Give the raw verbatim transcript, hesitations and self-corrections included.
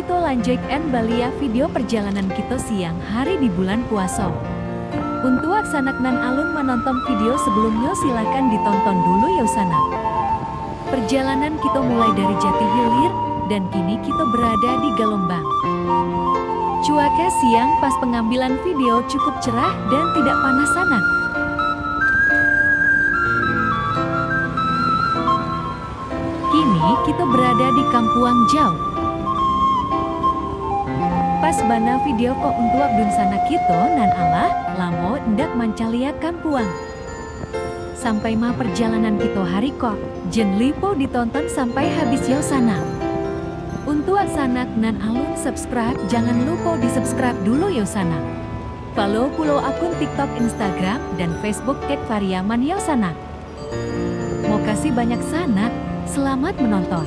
Kito lanjuikan baliak video perjalanan kito siang hari di bulan puaso. Untuak sanak nan alun manonton video sebelumnyo, silakan ditonton dulu yo sanak. Perjalanan kito mulai dari Jatihilir, dan kini kito berada di Galombang. Cuaca siang pas pengambilan video cukup cerah dan tidak panas sanak. Kini kito berada di Kampuang Jauh. Pas bana video ko untuak dunsanak kito nan alah lamo indak mancaliak kampuang. Sampai ma perjalanan kito hari ko, jan lupo ditonton sampai habis yo sanak. Untuak sanak nan alun subscribe, jangan lupo di subscribe dulu yo sanak. Follow pulo akun TikTok, Instagram, dan Facebook at Variaman yo sanak. Mokasih banyak sanak, selamat menonton.